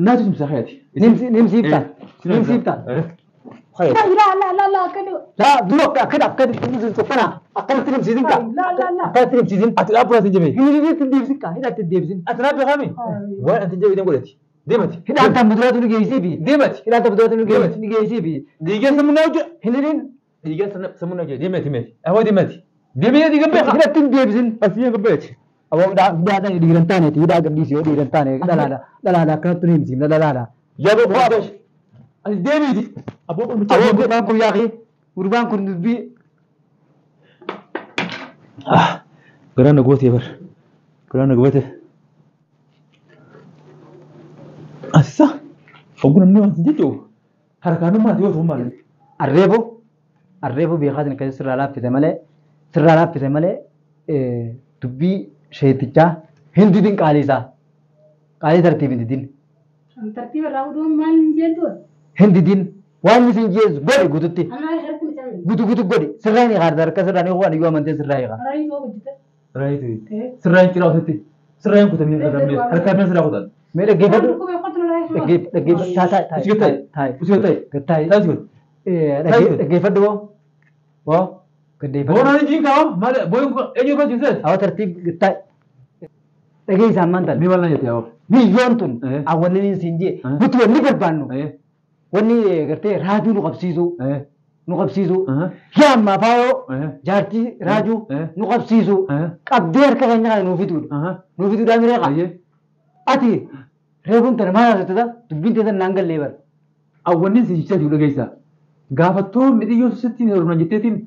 Naatu simsa hayati. Nimsiifta. Nimsiifta. لا لا لا لا كده. لا dura akkana akkana kana akkanatti nimsiisin ka. لا لا لا. Akkanatti nimsiisin. Ati dhaabuu ati jabee. Hidhatti deebisin ka. Hidhatti deebisin. Ati dhaabuu kami? Waan ati jabee godhati. Deemati. Hidhaan tan muduraatu ni geessii. Deemati. Hidhaan tan muduraatu ni geessii. Dhiigaan sammuu naa hojjeta. Hidhin. Dhiigaan sammuu naa hojjeta. Deemati meeti. Awwa deemati. Deemee dhiigaan beeka. Hidhatti deebisin. Asii gabbeeti. Awwa hidhaan dhiiran taaneeti. Hidhaa gadhiisi yoo dhiiran taane dhalaadha. Dhalaadha akkanatti ni himsiifna dhalaadha. Yaaboo qofa. Ati deemiti. Abboo Awwa gurbaan kun yaaqii. Gurbaan kun dubbii. Garaan na gootee bar. Garaan na gootee. Asisa. Oguu namni waan jechuun harkaanummaa yoo ta'u maal. Arreefu arreefu beekaatiin akkasii sirraa laaffise malee sirraa laaffise malee dubbii sheetichaa hin didin qaalii isaa. Qaalii tartiib hin didin. ترتيب الراود ما نجيتو. Hin didin waan inni siin jeessu godhi guututti. انا خرجت متعمل. Guutu guutu godhi sirraa ni haarda harka sirraa ni waan iyyuu amantee sirraa hiika. رايي هو جدا. Raayitu. Sirraa hin ciraa ofitti. Sirraa hin kutamee harkaa fi sirraa kutan. Mee dhaggeeffadhu. dhaggeeffadhu. Dhaggeeffadhu. Taayi Usi taayi. Usi taayi. Taayi. Taayi. Dhaggeeffadhu boo. Boo. Dhaggeeffadhu. Boonaan jiin kaa'u maal booyin eenyu irra jiin seet. Awa tartiib taayi. Dhageessa ammaan tan. Ni maal na jette awwa. Biyyoon tun awwalli siin jee nuti wanni barbaannu wanni gartee raajuu nu qabsiisu nu qabsiisu yaa ammaa faayoo jaartii raajuu nu qabsiisu qabdee harka keenya kana nuu fiduudha nuu fiduudha miree qaba. Ati reefuun tana maal haasofte dubbiin teessan naan gallee bara. Awwanni si jechaa jiru dhageessa. Gaafattoo midhiyyoo sitti hin jetteetiin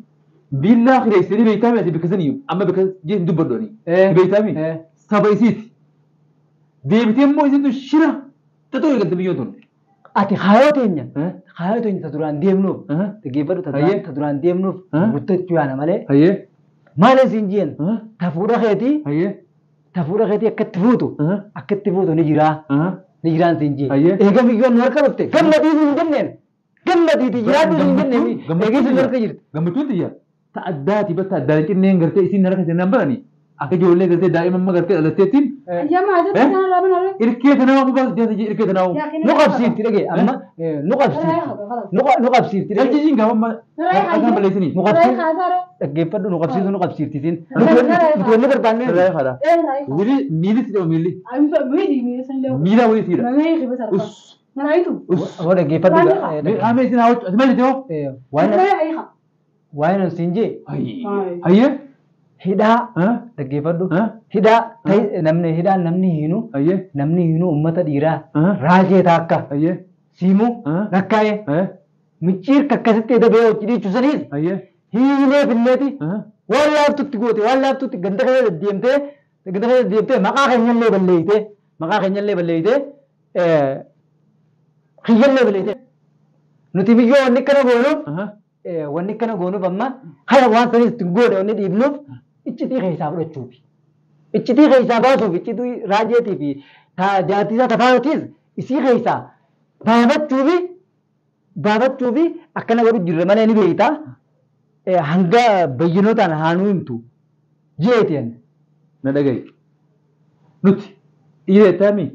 billaa kireessanii beektaa ati bakka sanii amma bakka jee dubbaddooni. Beektaa saba isiiti. Deebitee immoo isintu shira xaxoo eegalte biyyoon tun. Ati haayoo teenya haayoo teenya ta duraan deemnuuf dhaggeeffadhu ta duraan deemnuuf guuttachuu yaana malee. Maal isin jeen ta fuudha keetii ta fuudha keetii akkatti fuutu akkatti fuutu ni jiraa ni jiraan siin jee. Eega biyyoon nu harka dhufte gammadiitu hin jenneen gammadiiti jiraatu hin jenneen eegis nu harka jirti. Gammachuun tiyya ta addaati bakka addaan cinneen gartee isin harka seenaan barani akka ijoollee gartee daa'imman gartee dhalatteettiin. Irkee tanaa waan baas irkee tanaa. Nu qabsiifti dhagee amma nu qabsiifti nu qabsiifti dhagee. Galchiin gaafa amma akkan balleessini. Nu qabsiifti dhaggeeffadhu nu qabsiisu nu qabsiifti siin. Nuti wanni barbaanne. Wili miilli si dhama miilli. Miila wili siidha. Awwa dhaggeeffadhu. Amee isin haa ati maal jettee hoo? Waan siin jee. Hayyee. Hidhaa dhaggeeffadhu. Hidhaa namni hidhaan namni hiinu namni hiinu uummata dhiiraa raajee taakka siimuu rakkaa'ee micciirka akkasitti dabee hojii dhiichu saniis hiilee filleeti waan laaftutti goote waan laaftutti ganda keessa deddeemtee ganda keessa deddeemtee maqaa keenyallee balleeyitee maqaa keenyallee balleeyitee kiyyallee balleeyitee nuti biyyoo wanni akkana goonuuf wanni akkana goonuuf amma haya waan saniis itti goone wanni dhiibnuuf iccitii keessaa fudhachuufi. Iccitii keessaa baasuuf iccitii raajeetii fi jaartii isaa tafaayotiis isii keessaa baafachuufi baafachuufi akkana godhu jirre malee ni beekta. Hanga bayyinootaan haanuu himtu jeeteen. Na dhagahi. Nuti dhiira jettaami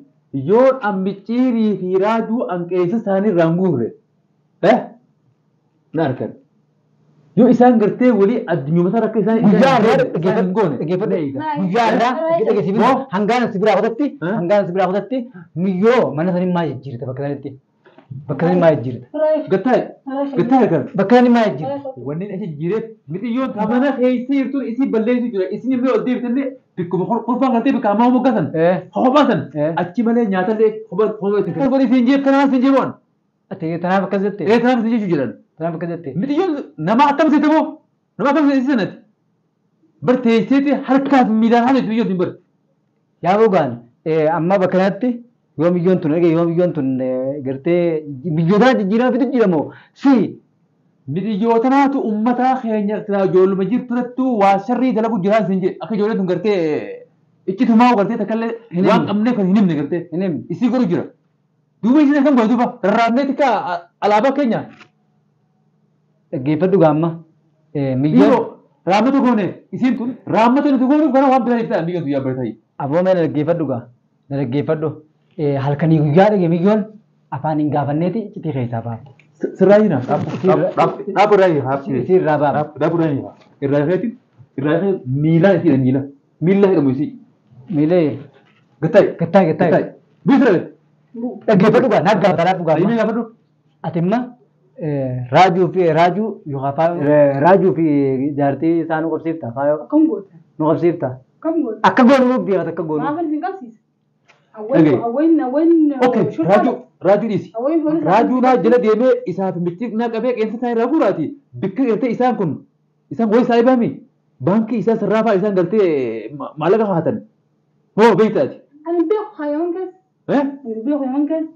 yoo ammicciirii fi raajuu anqeessa isaanii irraan guurre na argan. Yoo isaan gartee walii addunyuma isaa rakka isaan guyyaa irraa dhaggeeffadhu guyyaa irraa dhaggeeffadhu hangaan si biraa kutatti hangaan si biraa kutatti miyyoo mana sanii maa jijjiirte bakka sanitti bakka sanii maa jijjiirte. Gattaa gattaa kan bakka sanii maa jijjiirte. Wanni achi jijjiireef mixiyyoon mana keessa jirtuun isii balleessu jira isin illee ol deebitellee bikkuma kolfaan gartee bikka hamaa moggaasan kophaa achi malee nyaatallee kophaa kophaa itti kennu. Godhi siin jeef kanaan siin jeeboon. Ati tanaaf akkas jette. Ee tanaaf siin jechuu jedhan. Tanaaf akkas jette. Mixiyyoon nama akkam seete moo nama akkam seete sanatti. Bar teesseeti harkaaf miilaan haala biyyoon tun bar. Yaa bogaan amma bakka kanatti yoo biyyoon tun dhagee yoo biyyoon tun gartee biyyoota jijjiirama fidu jira moo si. Mixiyyootanaatu uummataa keenya ijoolluma jirturattu waa sharrii dalagu jiraan siin jedhe akka ijoolleen tun gartee iccitumaa gartee takkallee waan qabneef kan hin himne gartee isii godhu jira. Duuba isin akkam godhu duuba rarraafnee xiqqaa alaabaa keenya. Dhaggeeffadhu gaamma. Miyyoo raammata goone isiin tun raammata nuti goonuuf kana waan biraa ibsaa biyyoon tun yaabbatee. Aboo mee dhaggeeffadhu gaa na dhaggeeffadhu. Halkanii guyyaa dhage miyyoon afaan hin gaafanneeti iccitii keessaa baafte. Sirraa jira. Dhaabu irraa jira. Isii irraa baafte. Dhaabu irraa jira. Irraa feeti. Irraa feeti miilaan isiidha miila. Miila jedhamu isii. Miilee. Gattaa'e. Gattaa'e gattaa'e. Biisira gad. Dhaggeeffadhu gaa naaf gaafata naaf Ayyee gaafata. gaafadhu. Ati imma raajuu fi raajuu yookaan raajuu fi jaartii isaa nu qabsiifta faayoo Akkam goota? nu qabsiifta. Akkam goota? Akka goonu nuuf beekata akka goonu. Maaf isin qabsiisa? Dhagaye. Awwayin awwayin Okay raajuu raajuu dhiisi. Awwayin foon Raajuu naa jala deemee isaaf michiif naa qabee qeensa isaa irraa guuraati. Bikka gartee isaan kun isaan wayi saayibami baankii isaan sarraafaa isaan gartee maallaqa haatan. Hoo beektaati. Ani beeku hayaman keessa. Ani beeku hayaman keessa.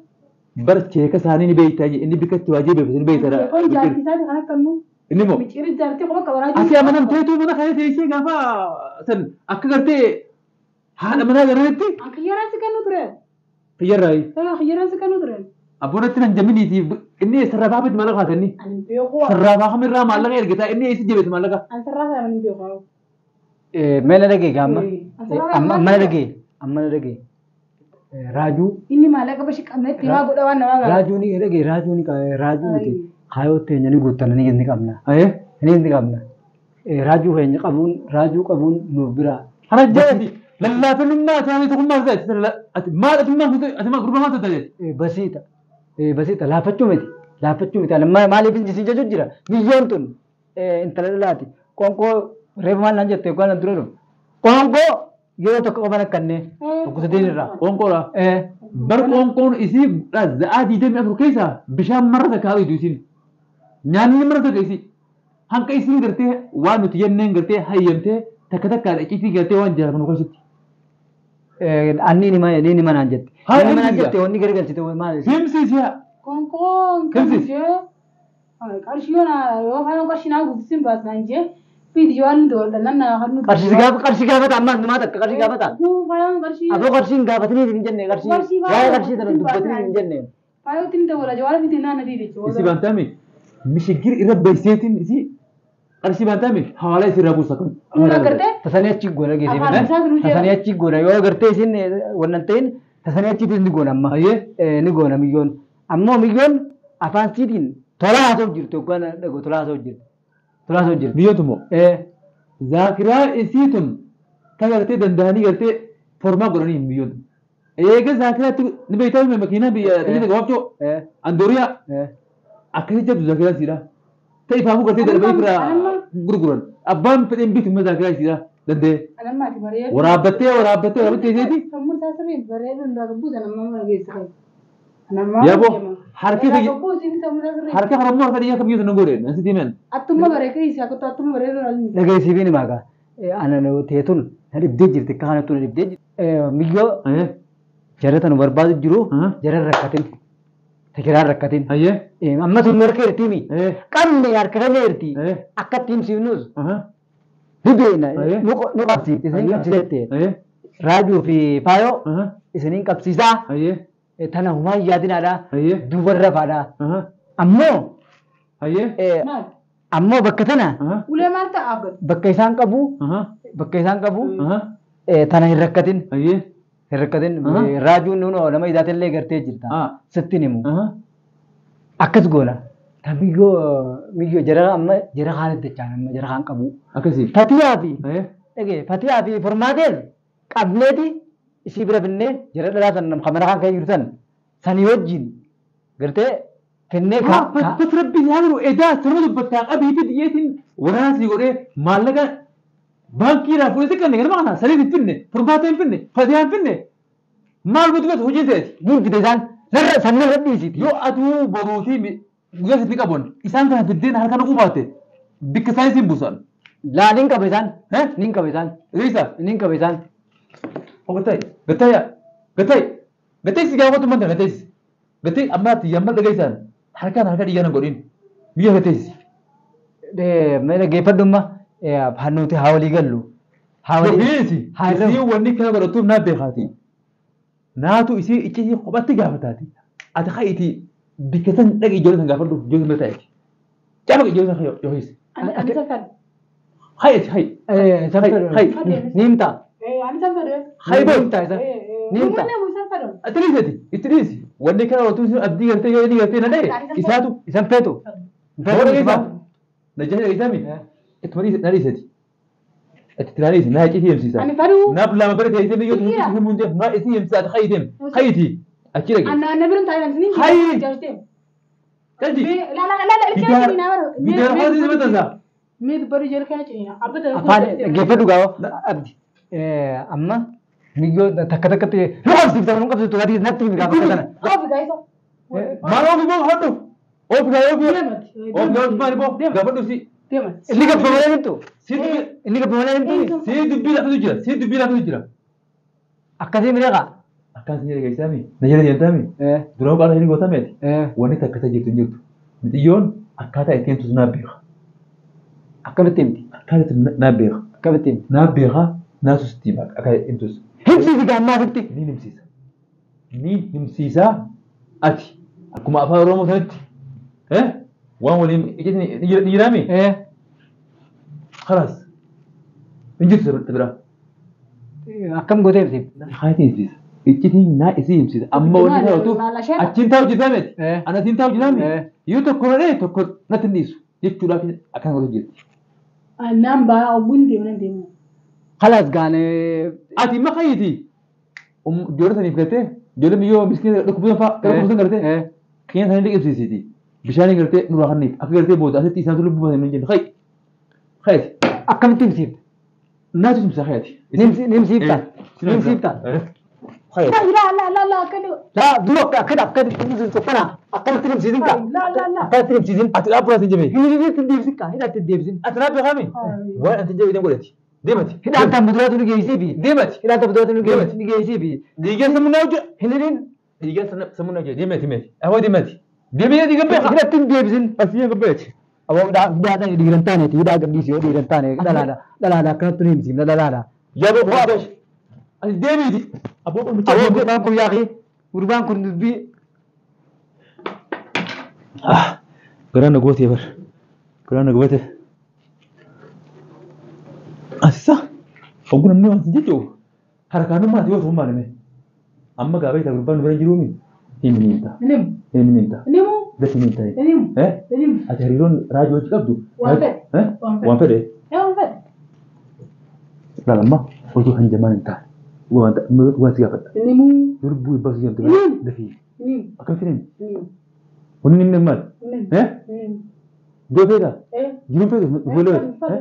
Bar cheeka isaanii ni beektaa inni bikka itti waajjira beeku ni beektaa. Foon jaartii isaati kan akka nu. Inni moo Micciirri jaartii qofa qaba raajuu. Ati amanamteetu mana kana teessee gaafa san akka gartee haadha manaa garanitti An kiyyaraan si kennu ture. xiyyarraayi. Kiyyaraan si kennu ture. Abboonatti nan jaminiiti inni sarraafaa bitti maallaqa haatanii. Ani beeku. Sarraafaa kamirraa maallaqa ergataa inni eessi jabeetu maallaqa. An sarraafaa ani beeku. Mee na dhagee gaamma. Amma na dhagee amma na dhagee. Raajuu. Inni maallaqa bashi qabnetti himaa godha waan namaa gaafata. Raajuu ni dhagee raajuu ni raajuu miti. Kaayoo teenya ni guuttana ni ni qabna. Ni ni qabna. Raajuu keenya qabuun raajuu qabuun nuuf bira. Hara jaati lallaafanummaa isaanii tokkummaa isaati. Ati maal ati maal ati maal gurbaa maal taate? Basiita. Basiita laafachuu miti. Laafachuu miti. Maaliif injisiin jechuun jira. Biyyoon tun intala dhalaati. Qoonqoo reefu maal naan jette yookaan nan dura dhufu. Qoonqoo yeroo tokko qofan akkannee tokko sadeen irraa. Qoonqoodha. Bar qoonqoon isii za'aa 24 keessa bishaan marra takka haa isiin. Nyaanni marra takka isii. Hanqa isiin gartee waan nuti jenneen gartee hayyamtee takka takkaan icciitii gartee waan jiraatu nu keessatti. Anni ni mana naan jette. Haa Ni mana jette wanni garagalchite maal? Himsiisiyaa. Qoonqoon kan jee qarshii yoo faana qarshii naa guutusin baasnaan jee fiidi waan doolda nan naa kan nuti. Qarshii gaafa qarshii gaafata ammaas namaa takka qarshii gaafata. Faayaan qarshii. Aboo qarshii hin gaafatanii hin jenne qarshii waa'ee qarshii sana dubbatanii hin jenne. Faayootti ni dabala jawaala fiti naa na diide jechuudha. Isii baantaami mishigir irra beekseetiin isii qarshii baantaami hawaalaa isii irraa buusa kun. Nuun agartee. Tasanii achi goona geessee. Tasanii achi goona yoo agartee isin wannan ta'in tasanii achiitis ni goona amma. Ni goona miyyoon. Ammoo miyyoon afaan siitiin tolaa haasa'u jirtu yookaan dhago tolaa haasa'u jirtu. Tolaa haasa'u jirtu. Miyyoon tummoo. Zaakiraa isii tun ta gartee danda'anii gartee formaa godhanii miyyoon. Eega zaakiraatti ni beektaa makiinaa biyya xiyya gabaabchoo Andooriyaa akkasii jabdu zaakiraa isiidha. Ta ifaafuu gartee darbanii bira gurguran. Abbaan fedheen bitu immoo zaakiraa isiidha danda'e. Waraabbattee waraabbattee waraabbattee isheeti. Sammuun isaa sirriin bareedu hundaa gabbuu sana amma mana geessa qabu. Yaaboo harki harka karammoo harka dhiyyaa kamiyyuu sana godhe nan sitti himan. Attumma bareedee isaa kottu attumma bareedu. Dhageessii fi ni maagaa. Ana teetun na dhibdee jirti akka kanattu na dhibdee jirti. Miyyoo jara tanu barbaadu jiru jara rakkatin. Takiraan rakkatin. Amma tun harka jirti mi. Qabne harka keenya jirti. Akka ittiin himsiifnus. Ni beekna nu qabsiifte isiniin qabsiifte. Raajuu fi faayoo isiniin qabsiisaa. Tana humaa yaadinaadha. Duubarra faadha. Ammoo. Ammoo bakka tana. Ulee maal ta'a abba? Bakka isaan qabu. Bakka isaan qabu. Tana hin rakkatin. Hin rakkatin. Raajuun nuun nama idaatillee gartee jirta. Sittiin himu. Akkas goona. Ta miyyoo miyyoo jara amma jara kaan dachaan amma jara kaan qabu. Akkasii. Fatiyaa fi. Dhagee fatiyaa fi formaateen qabneeti isii bira finnee jara dhalaa san kamara kaan kan jiru san sanii wajjin gartee finnee ka. Fat rabbi yaa jiru edaa sanuma dubbattaa qabii fi xiyyeetiin waraana sii godhee maallaqa baankii irraa fuudhee siqqanne ganama kana sanii hin finne formaateen hin finne fatiyaa hin finne maal guutuu beektu hojiin ta'eeti. Niin fide isaan narra sanarra dhiisiti. Yoo aduu boruutii guyyaa sitti qaban isaan kana fiddeen harka naquu baatte bikka isaanii siin buusan. Laa nin qaba isaan. Nin qaba isaan. Riisa. Nin qaba isaan. Gattaayi gattaayi gattaayi gattaayi si gaafatu manta gattaayi gattaayi ammaatti yamma dhageessaan harkaan harka dhiyyaan hin godhin biyya gattaayi. Mee dhaggeeffadhumma nuti haa walii gallu. Haa walii. Isii wanni kana godhatuuf naa beekaati. Naatu isii icciitii kophatti gaafataati. Ati ha'iiti bikka san dhaqi ijoollee san gaafadhu ijoollee san bira taa'eeti. Caba ijoollee san yoo hiise. Ani san fadhe. Ha'iiti ha'i. Ha'i. Ni himtaa. Ani san fadhe. Ha'i boo. Ni himtaa isa. Ni himtaa. Ni san fadhe. Ati dhiisati itti dhiisi. Wanni kana otuu abdii gartee yoo inni gartee na dha'e isaatu Isan feetu. Booda isaa najjaa dhageessami ittuma dhiisi na dhiisati. Itti na dhiisi na iccitii himsiisa. Ani faduu. Naaf lama bara teessee biyyoo himuu hin deemu na isii himsiisa ati hayi deemu hayiti achi dhage. Anna anna birin taa'ee nan Hayi! jaartee. Galchi. La la la la ilkaan ciniinaa bara. Gidaara haati maxxansa. Mee dubbadhu jala kana ciniinaa. Abbata Afaan dhaggeeffadhu gaa abdi. Amma miyyoo takka takkatti nu qabsiifta nu qabsiiftu gadi natti himi gaafa kana. Oofi gaayisa. Maal oofi boo hodhu. Oofi gaa oofi. Oofi gaa oofi maali boo gaafadhu si. Deemati. Inni gabba malee himtu. Si Inni gabba malee himtu. si dubbii lafatu jira si dubbii lafatu jira. Akkasii miidhagaa. Akkaan si jedhe geessaami na jala deemtaami duraan qaala inni gootameeti. Wanni takka isa jirtu hin jirtu. Mixiyyoon akkaataa itti himtu naaf beeka. Akkamitti himti? Akkaataa itti naaf beeka. Akkamitti himti? Naaf beeka naasus itti hima akka himtus. Himsiisi gaammaa sitti. Niin himsiisa. Niin himsiisaa ati akkuma afaan Oromoo sanitti waan waliin ni jiraami? Khalaas hin jirtu biraa. Akkam gootee himsiifta? Haatiin himsiisa. Iccitiin naa isii himsiisa. Amma wanni taa'utu achiin taa'u jirtameeti. Ana asiin taa'u jirtaame. Yoo tokko na dhee tokko natti hin dhiisu jechuudhaaf akkan godhu jirti. Annaan baa ogguun deemu nan deemu. Khalaas gaanee. Ati makayiiti. Ijoollee saniif gartee ijoollee miyyoo miskiina dhukkubsan fa'a dhukkubsan gartee qiyyan isaanii liqimsiisiiti. Bishaan gartee nurraa kanniif akka gartee booda asitti isaantu lubbuu baasanii hin jenne hayi. Hayati. Akkamitti himsiifta? Naatu himsiisa hayati. Ni himsiifta? Ni himsiifta? Hayati. La la la la akkana. Laa dura akkana akkamitti himsiiftu kana akkanatti himsiisin kaa. La la la. Akkanatti himsiisin. Ati dhaabbata hin jabee. Hidhatti deebisin kaa hidhatti deebisin. Ati dhaabbata kami? Waan ati jabee deem godhati. Deemati. Hidhaan tan muduraatu nu geessii Deemati. Hidhaan tan muduraatu nu geessii Dhiigaan sammuu naa hojjeta. Hin hidhin. Dhiigaan sammuu naa hojjeta. Deemati meeti. Awwa deemati. Deemee dhiigaan beeka. Hidhatti hin deebisin. Asii hin beeti. Awwa hidhaa dhiiran taaneeti hidhaa gadhiisi yoo dhiiran taane dhalaadha dhalaadha akkanatti nu himsiifna dhalaadha. Yaa boo boo. Ati deemiiti. Abboo Awwa gurbaan kun yaaqii gurbaan kun dubbii. Garaan na gootee bar. Garaan na gootee. Asisa. Oguu namni waan si jechuun harkaanummaa yoo ta'u maalime. Amma gaabee isaa gurbaan nu bira jiruumi. Himi ni himta. Nimu. Himi ni himta. Nimu. Gati ni himta. Nimu. Nimu. Ati hariiroon raajii hojii qabdu. Waan fedhe. Waan fedhe. Waan fedhe. Laalamma otoo hanjamaan hin taane. Waan si gaafadha. Nimu. Lubbuu ibbaa si gamte dafii. Nimu. Akkamitti himi? Nimu. Wanni inni maal? Nimu. Iddoo feetaa? Jiruun feetu? Fuullee? Fedhe.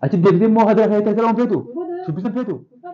Achi deebitee immoo hadara feetaa isa feetu? Fedhe. Shubbisa feetu? Fedhe.